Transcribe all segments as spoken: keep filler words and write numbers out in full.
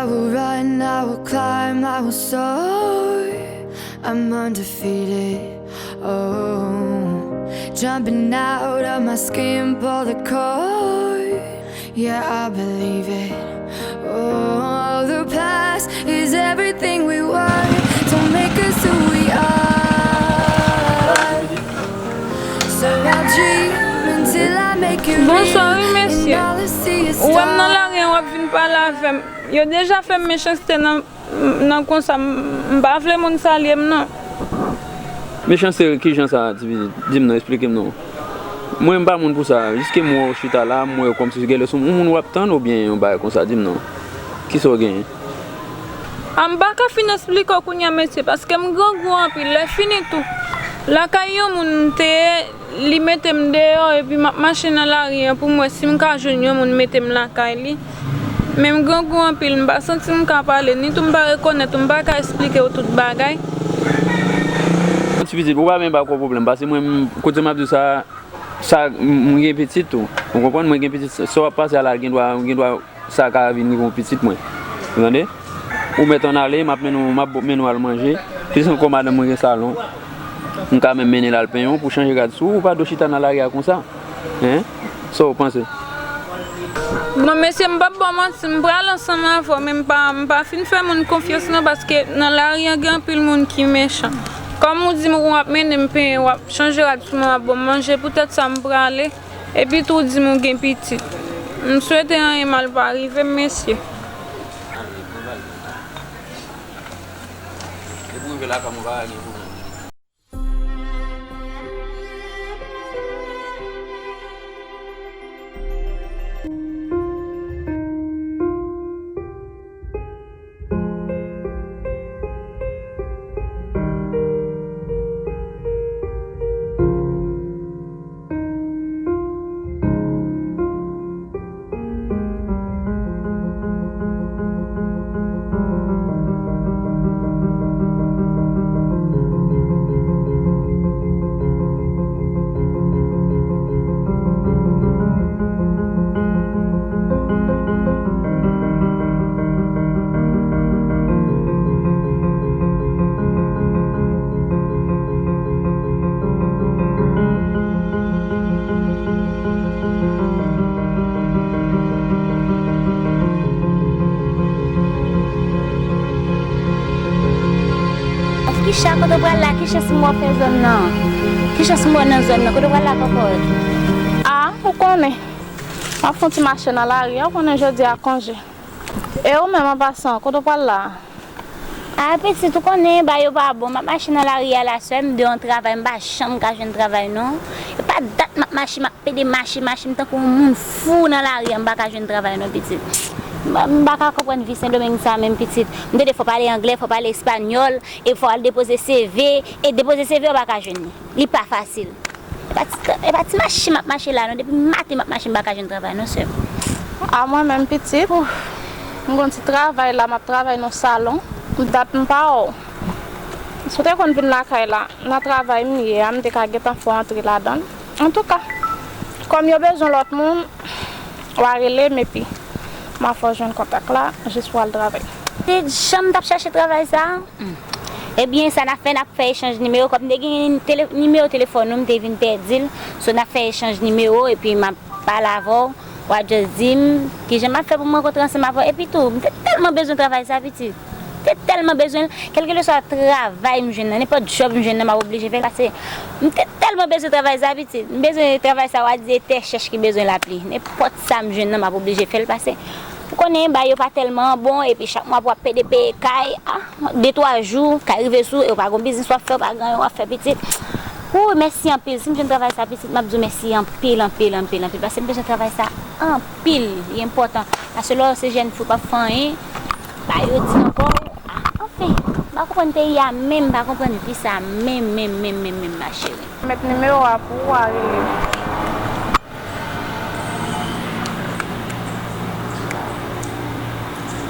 Will run, I will climb, I will soar. I'm undefeated. Oh, jumping out of my skin, pull the cord. Yeah, I believe it. Oh, the past is everything we were. Don't make us who we are. So I'll dream until I make it real. Bonswa, wi, mesye. And all I see is stars. Ou wè m nan lari an, w ap vin pale avè m. Yo deja fè m mechanste nan, nan konsa. M, m pa vle moun salye m, non. Mechanste kijan sa, ti pitit? Di m non, eksplike m non. Mwen, m pa moun pou sa. Jiske m wè w chita la, m wè w kòmsi genlè se yon moun w ap tann oubyen yon bagay konsa, di m non. Kisa w genyen? A, m pa ka fin eksplike w kounye a, mesye, paske m grangou anpil. Lè fini tou, lakay yon moun m te ye, li mete m deyò, epi m ap mache nan lari an pou m wè si m ka jwenn yon moun mete m lakay li. Men m grangou anpil, m pa santi m ka pale, ni tou m pa rekonèt ou, m pa ka eksplike w tout bagay. Ti pitit, ou pa menm ba kò pwoblèm, paske mwen, m, kote m ap di w sa, sa, m, m gen pitit tou. Ou konprann? Mwen gen pitit, sa w ap pase a la, gen dwa, gen dwa sa ka vin rive yon pitit mwen. Ou tande? Ou mèt ann ale, m ap mennen w, m ap mennen w al manje. Plis ankò, madanm mwen gen salon. M ka menm mennen l al penyen w pou chanje rad sou ou, ou pa dwe chita nan lari a konsa. Hein? Sa w panse? Bon, mesye, m p ap ba w manti, m pral ansanm avè w, men m pa, m pa fin fè moun konfyans non, paske nan lari a gen anpil moun ki mechan. Kòm ou di m w ap mennen m penyen, w ap chanje rad sou mwen, w ap ban m manje, poutèt sa m prale. Epi tou, w di m ou gen pitit. M swete anyen mal pa rive m, mesye. Depi w rive lakay mwen, pa gen pwoblèm. Kicha, kote w pral la? Ki chans m wè w fè zòn nan? Ki chans m wè w nan zòn nan? Kote w pral la, kòkòt? A, ou konnen. M ap fè yon ti mache nan lari a, ou konnen jodi a konje. E ou menm, an pasan, kote w pral la? A, pitit, ou konnen, bagay yo pa bon. M ap mache nan lari a la, sè m, de yon travay, m pa janm ka jwenn travay, non. E pa dat m ap mache, m ap pede mache, mache, m tankou yon moun fou nan lari a, m pa ka jwenn travay, non, pitit. M pa, m pa ka konprann vi Sendomeng sa menm, pitit. M tande fò pale anglè, fò pale espanyòl, e fò al depoze C V, e depoze C V, ou pa ka jwenn li. Li pa fasil. E pa ti, e pa ti mache m ap mache la non. Depi maten m ap mache, m pa ka jwenn travay non, sè m. A, mwen menm, pitit, m gon ti travay la, m ap travay nan salon. Dat m pa wè w. Si w te konn vin lakay la, nan travay m ye a, m te ka gentan fè w antre ladan l. Antouka, kòm yo bezwen lòt moun, w a rele m epi m a fè w jwenn kontak la, jis pou w al travay. Se jan m t ap chache travay sa? Hmm. Ebyen, sa n ap fè, n ap fè echanj nimewo. Kòm m te gen tele-, nimewo telefòn ou, m te vin pèdi l. So, n ap fè echanj nimewo, epi m ap pale avè w. W a just di m kijan m ap fè pou m rankontre ansanm avè w. Epi tou, m te tèlman bezwen travay sa, pitit. M te tèlman bezwen l. Kèlkeswa travay m jwenn nan, nenpòt djòb m jwenn nan, m ap oblije fè l. Paske m te tèlman bezwen travay sa, pitit. M bezwen travay sa, w a di e tè chèch ki bezwen lapli. Nenpòt sa m jwenn nan, m ap oblije fè l. Paske ou konnen, bagay yo pa tèlman bon, epi chak mwa pou w ap pede peye kay, a, de twa jou, kay rive sou, e w pa gon biznis w ap fè, w pa gen anyen w ap fè, pitit. Wou, mèsi anpil. Si m jwenn travay sa, pitit, m ap di w mèsi anpil, anpil, anpil, anpil. Paske m bezwen travay sa anpil. Li enpòtan. Paske lè w se jèn fi, w p ap fè anyen, bagay yo di ankò, a, anfen, m pa konprann peyi a menm, m pa konprann vi sa menm, menm, menm, menm, menm, ma chérie. Mèt nimewo a pou ou a rele.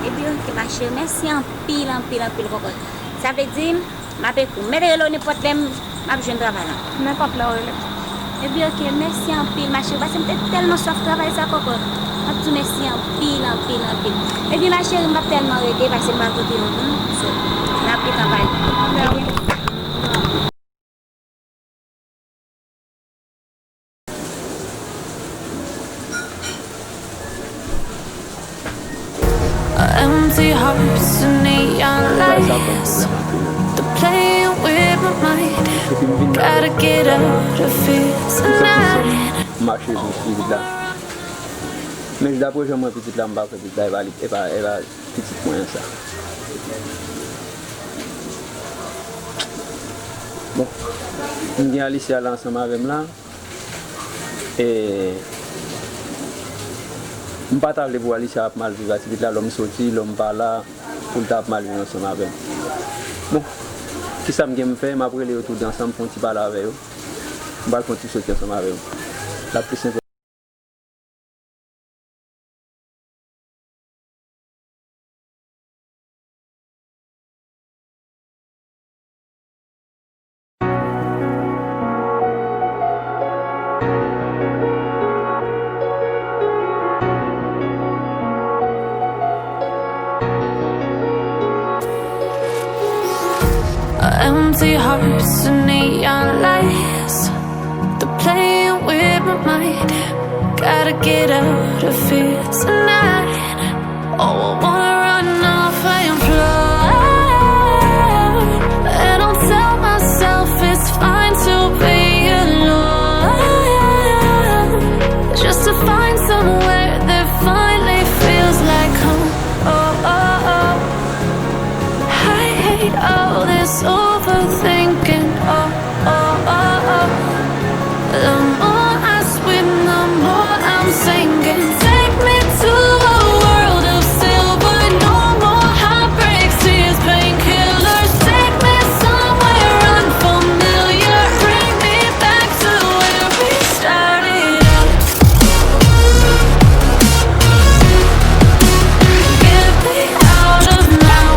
Ebyen, ok, ma chérie, mèsi anpil, anpil, anpil, kòkòt. Sa vle di, m ap ekri w. Mèt rele w nenpòt lè m, m ap jwenn travay la. Nenpòt lè w rele m. Ebyen, ok, mèsi anpil, ma chérie, paske m te tèlman swaf travay sa, kòkòt. M ap di w mèsi anpil, anpil, anpil. Ebyen, ma chérie, m p ap tèlman rete, paske m pral kote yon moun. So, n ap gentan pale. Ebyen, Empty hearts and neon lights. They're playing with my mind. Gotta get out of here tonight. M mache sou pitit la. Men dapre jan m wè pitit la, m pa kwè pitit la e pa li, e pa, e pa pitit mwen an sa. Bon, m gen Alicia la ansanm avè m la. E m pa ta vle pou Alicia ap mal viv ak pitit la, lè m soti, lè m pa la, pou l ta ap mal viv ansanm avè m. Bon, kisa m gen m fè, m ap rele yo tou de ansanm, fè yon ti pale avè yo. M pral fè yon ti soti ansanm avè yo. L ap plis enterè. Empty hearts and neon lights. They're playing with my mind. Gotta get out of here tonight. Oh, I wanna run off and fly. And I'll tell myself it's fine to be alone. Just to find somewhere that finally feels like home. Oh, oh, oh. I hate all this overthinking. Oh, oh, oh, oh. The more I swim, the more I'm sinking. Take me to a world of silver. No more heartbreaks, tears, painkillers. Take me somewhere unfamiliar. Bring me back to where we started out. Get me out of now.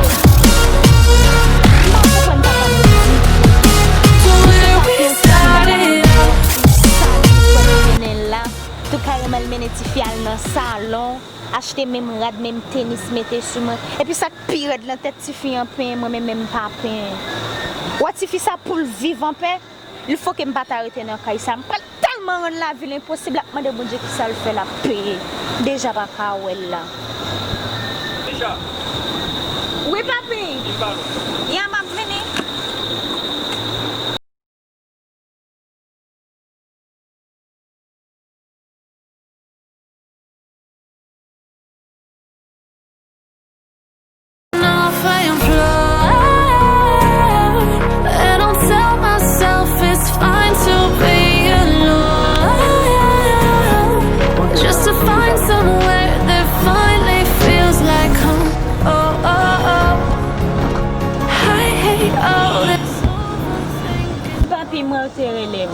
To where we started out. Tout kare m al mennen tifi al nan salon, achte menm rad, menm tenis, mete sou mwen. Epi sa k pi rèd lan, tèt tifi an penyen, mwen menm, menm m pa penyen. Wè tifi sa pou l viv anpè, li fò ke m pa ta rete nan kay sa. M pral tèlman rann lavi l enposib, l ap mande Bondye kisa l fè l ap peye. Deja pa ka wè l la. Wi, papi. Ya, m ap vini. Off and fly. And I'll tell myself it's fine to be alone. Just to find somewhere that finally feels like home. Oh, oh, oh. I hate all this overthinking. Papi mwen te rele m.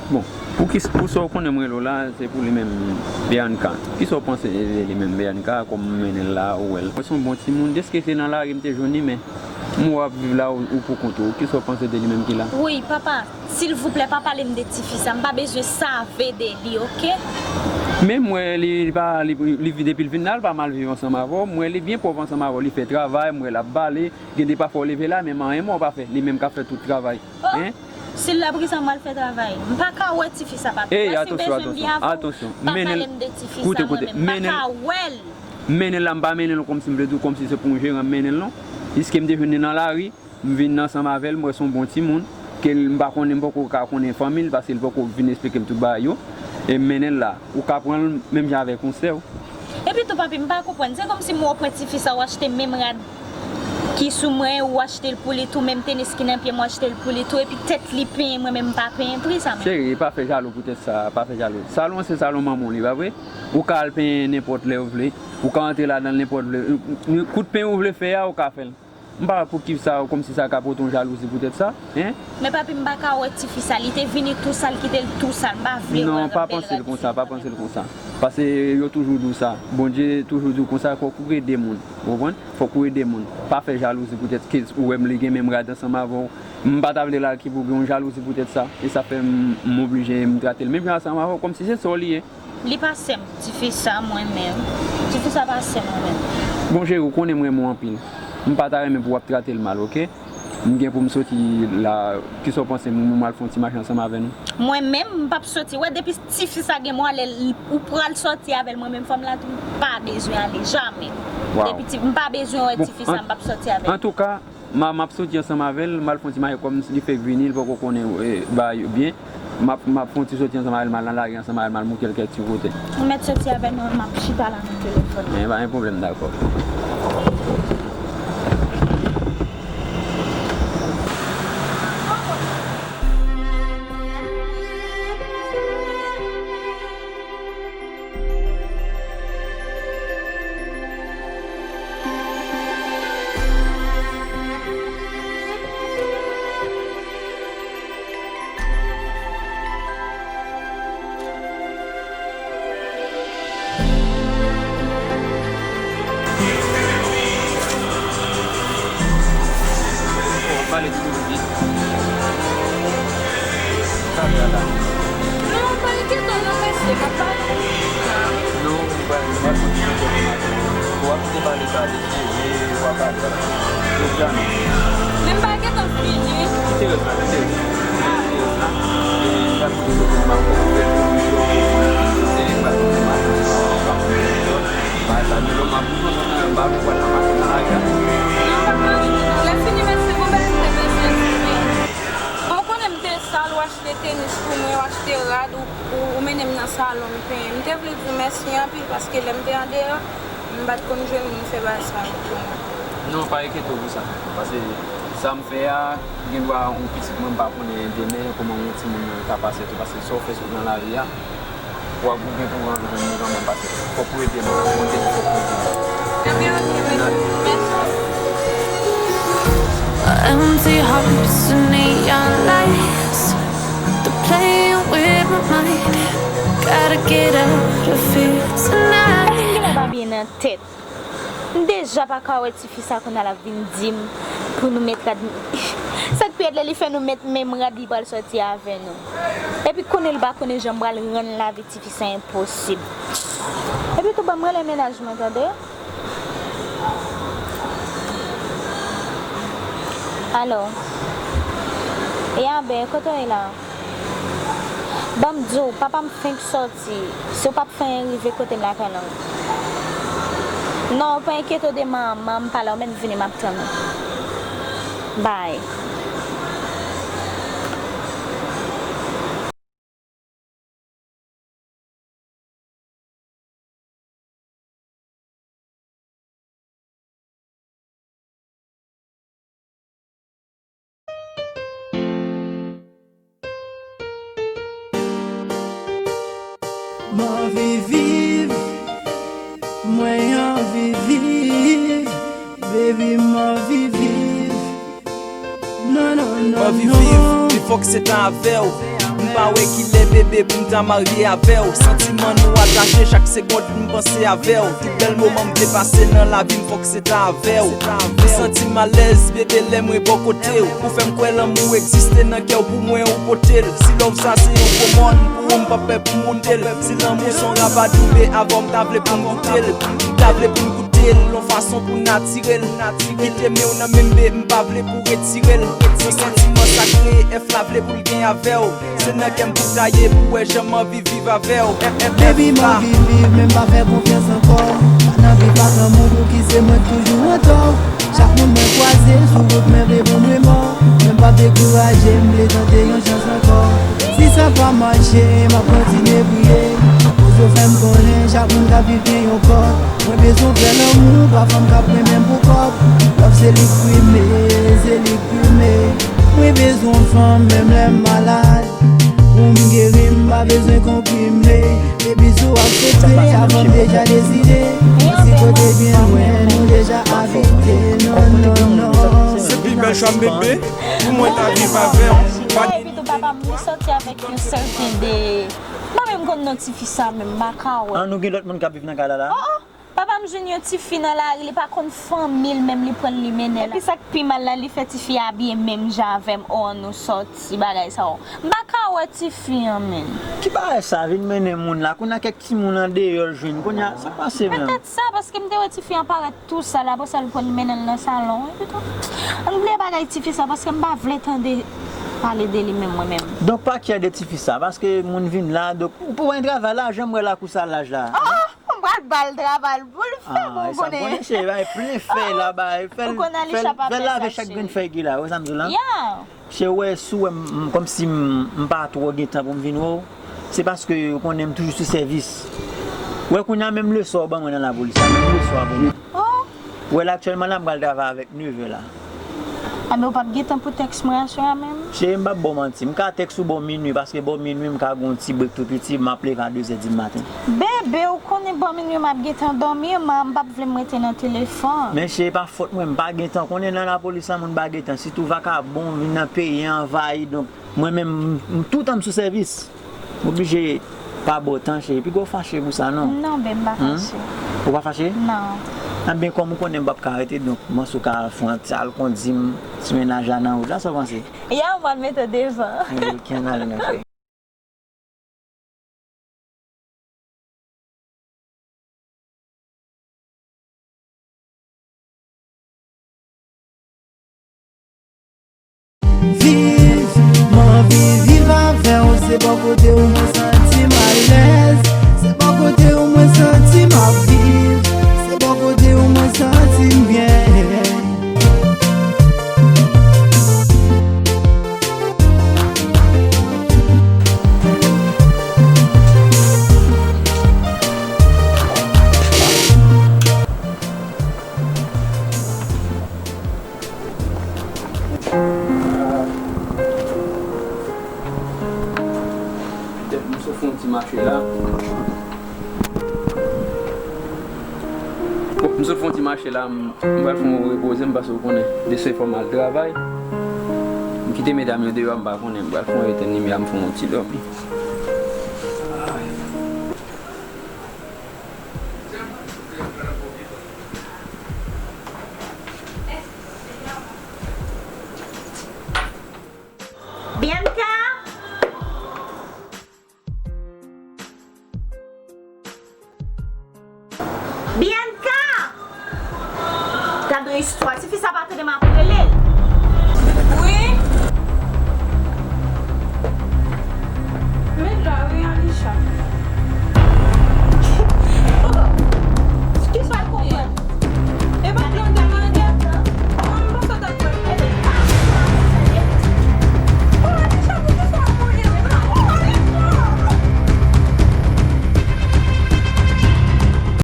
Bon, pou ki, pou sa w konnen m rele w la, se pou li menm, Bianca. Kisa w panse de li menm, Bianca, kòm m mennen l la, ou wè l? Mwen se yon bon timoun, deske se nan lari m te jwenn li, men m wè w ap viv la, ou, ou pou kont ou. Kisa w panse de li menm ki la? Wi, papa, silvouplè, pa pale m de tifi sa. M pa bezwen save de li, oke? Men m wè li, li pa, li, li, depi l vin la, l pa mal viv ansanm avè w. M wè li byen pòv ansanm avè w. Li fè travay, m wè l ap bale. Gen de pafwa w leve la, men anyen mò w pa fè. Li menm k ap fè tout travay. Oh! Hein? Si l la, poukisa m pral fè travay? M pa ka wè tifi sa, papi. Ey, atansyon, atansyon, atansyon. Pa pale m de tifi sa, mwen menm. M pa ka wè l. Mennen l la, m pa mennen l kòmsi m vle di w, kòmsi se pou yon jeran m mennen l, non. Jiske m te jwenn li nan lari, m vin ansanm avè l, m wè se yon bon timoun, ke l, m pa konnen, m poko ka konnen fanmi l, paske l poko vin esplike m tout bagay yo, e m mennen l la. Ou ka pran l menm jan avèk yon sè w. Epi tou, papi, m pa konprann. Se kòmsi m wè w pran tifi sa, w achte menm rad ki sou mwen, ou achte l pou li tou, menm tenis ki nan pye m, w achte l pou li tou, epi tèt li penyen, mwen menm m pa penyen, poukisa menm? Cheri, pa fè jalou poutèt sa, pa fè jalou. Salon an se salon manman w li, pa vre? Ou ka al penyen nenpòt lè w vle, ou ka antre ladan l nenpòt lè. Kout penyen ou vle fè a, ou ka fè l. M pa wè poukisa, kòmsi sa ka pote yon jalouzi poutèt sa, hein? Men papi, m pa ka wè tifi sa, li te vini tou sal, kite l tou sal, m pa vle wè l. Non, pa panse l konsa, pa panse l konsa. Paske yo toujou di w sa. Bondye toujou di w konsa, fòk ou ede moun. Ou konprann? Fòk ou ede moun. Pa fè jalouzi poutèt ke ou wè m li gen menm rad ansanm avè w. M pa ta vle l al ki pou gen yon jalouzi poutèt sa. E sa fè m, m oblije m trate l menm jan ansanm avè w, kòmsi se sè w li ye. Li pa sè m, tifi sa mwen menm. Tifi sa pa sè mwen menm. Bon, cheri, ou konnen m renmen w anpil. M pa ta renmen pou w ap trate l mal, oke? M gen pou m soti la, kisa w panse, m, m al fè yon ti mache ansanm avè nou? Mwen menm, m p ap soti. Wè, depi tifi sa gen mwa, lè l, ou pral soti avè l, mwen menm, fanm la tou, m pa bezwen ale, jamè. Depi ti, m pa bezwen wè tifi sa, m p ap soti avè l. Antouka, m a, m ap soti ansanm avè l, m al fè yon ti mache, kòm li fèk vini, li poko konnen bagay yo byen. M ap, m ap fè yon ti soti ansanm avè l, m al nan lari ansanm avè l, m al mouke l kèk ti kote. Ou mèt soti avè m, m ap chita la nan telefòn nan. Men pa gen pwoblèm, dakò. Pale pi vit. Kamera la. Non, pa enkyete w non, mesye, m ap pale. Non, m pa, m pa kontinye. W ap te pale sa, mesye, e w ap pale sa. Jodi a non. Men m pa gentan fini. Kite rès la, kite rès la. Kite rès la. E m pral koute kote m ap fè. Se li m pral koute m ap fè. Bay sa, Milo, m ap pran nan yon bal pou pral nan mache nan lari a. Non, pa pran. Lè fini, mesye, gon bagay m te bezwen di. Bon, ou konnen m te sal, w achte tenis pou mwen, w achte rad, ou, ou, ou mennen m nan salon, m penyen. M te vle di w mèsi anpil, paske lè m te andeyò, m pa t konn jwenn moun fè bagay sa yo pou mwen. Non, pa enkyete w pou sa. Paske sa m fè a, gendwa yon pitit mwen m pa konnen demen kòman yon timoun ka pase tou, paske sa w fè sou nan lari a, w ap gen pou w jwenn li kanmenm, paske fòk ou ede m, Bondye di fòk ou ede m. Ebyen, oke, mèsi. Empty hearts and neon lights. They're playing with my mind. Gotta get out of here tonight. Èske mwen pa byen nan tèt? M deja pa ka wè tifi sa kounye a l ap vin di m pou nou met rad. Sa k pi rèd la, li fè nou met menm rad li pral sòti avè nou. Epi konnen l pa konnen jan m pral rann lavi tifi sa enposib. Epi tou ban m rele mennaj mwen tande. Alo. Yabe, kote w ye la? Ban m di w, papa m fenk sòti. Si w p ap fè anyen rive kote m lakay la. Non, pa enkyete w de manman m, m pale, ou mèt vini, m ap tann ou. Bye. M anvi viv, mwen anvi viv, baby m anvi viv. Non, non, non, non. M anvi viv, men fòk se ta avè w. M pa wè kilè bebe pou m ta marye avè w. Santiman nou atache, chak segonn m panse avè w. Tout bèl moman m te pase nan lavi m, fòk se ta avè w. M santi m alèz, bebe, lè mwen bò kote w. Ou fè m kwè lanmou egziste nan kè w, pou mwen ou pote l. Si love sa se yon gwo mòn, pou ou m p ap pè pou m moute l. Si lanmou se yon rabadoube, avè w m ta vle pou n goute l. M ta vle pou n goute l, yon fason pou n atire l. Kite men w nan men m, be, m pa vle pou retire l. Yon santiman sakre, F la vle pou l gen avè w. Se nan kè m pou ta ye, pou w wè jan m anvi viv avè w. Baby, m anvi viv, men m pa fè konfyans ankò. Pa nan bif ak lanmou, pouki se mwen k toujou antò. Chak moun mwen kwaze sou wout mwen vle pou mwen mò. Men m p ap dekouraje, m vle tante yon chans ankò. Si sa pa mache, m ap kontinye priye. Koze w fè m konnen, chak moun k ap viv gen yon kò. Mwen bezwen fè lanmou, pa fanm k ap renmen m pou kòb. Love se li k prime, se li k prime. Mwen bezwen fanm, menm lè m malad. Pou m geri, m pa bezwen konprime. Epi si w aksepte, avan m deja deside. Si kote byen lwen, nou deja abite. Non, non, non. Se pi bèl chwa m bebe, pou mwen ta viv avè w. Pa gen. Epi tou papa m, li sòti avèk yon sèten de, m pa menm konn non tifi sa menm, m pa ka wè. An, nou gen lòt moun k ap viv nan kay la la? Oh, oh. Papa m jwenn yon tifi nan lari, li pa konn fanmi l menm, li pran l, li mennen l. Epi sa k pi mal la, li fè tifi a abiye menm jan avè m, o, an nou sòti, bagay sa yo. M pa ka wè tifi an, menm. Ki bagay sa, vin mennen moun la, kounye a kèk timoun andeyò l jwenn, kounye a, sa k pase menm? Petèt sa, paske m te wè tifi an parèt tou sal, apre sa l pran l mennen l nan salon, epi tou. Ann bliye bagay tifi sa, paske m pa vle tande pale de li menm, mwen menm. Donk, pa kyè de tifi sa, paske moun vin la, donk, ou pou wè travay la, jan m wè lakou sa laj la. Oh! M pral ba l travay pou l fè pou w konnen. Cheri, bay plen fèy la, bay. Fè l, fè l, fè l lave chak grenn fèy ki la, ou wè sa m di w la? Yeah. Cheri, ou wè, si w wè m, m, kòmsi m, m pa twò gen tan pou m vin wè w, se paske ou konnen m toujou sou sèvis. Ou wè, kounye a, menm leswa w ban mwen nan lapolis la, menm leswa w ban mwen. Oh. Ou wè, la, aktyèlman la, m pral travay avèk nevè la. Anben, ou p ap gen tan pou tèks mwen aswè a menm? Cheri, m p ap ba w manti. M ka tèks ou bò minui, paske bò minui, m ka gen yon ti brek tou piti, m ap leve a de zè di maten. Bebe, ou konnen bò minui, m ap gentan dòmi, m, m p ap vle m rete nan telefòn. Men cheri, pa fòt mwen, m pa gen tan. Konnen nan lapolis la, moun pa gen tan. Sitou vakabon vin nan peyi an, anvayi. Donk, mwen menm, m, m, toutan m sou sèvis. M oblije pa ba w tan, cheri. Piga w fache pou sa, non? Non, bebe, m pa fache. Ou pa fache? Non. Anben, kòm ou konnen m p ap ka rete, donk, mwen si w ka al fè yon ti al kondi m, ti mennaj la nan wout la, sa w panse? Ya, m pral mete w devan. Anben, ok, ann ale, ok. Viv, m anvi viv avè w, se bò kote w mwen santi m alèz, se bò kote w mwen santi m ap viv, se bò kote w mwen santi m byen. M sot fè yon ti mache la. Bon, m sot fè yon ti mache la, m, m pral fè yon repoze m, paske w konnen, demen fò m al travay. M kite medam yo deyò, m pa konnen, m pral fè yon etenn limyè, m fè yon ti dòmi.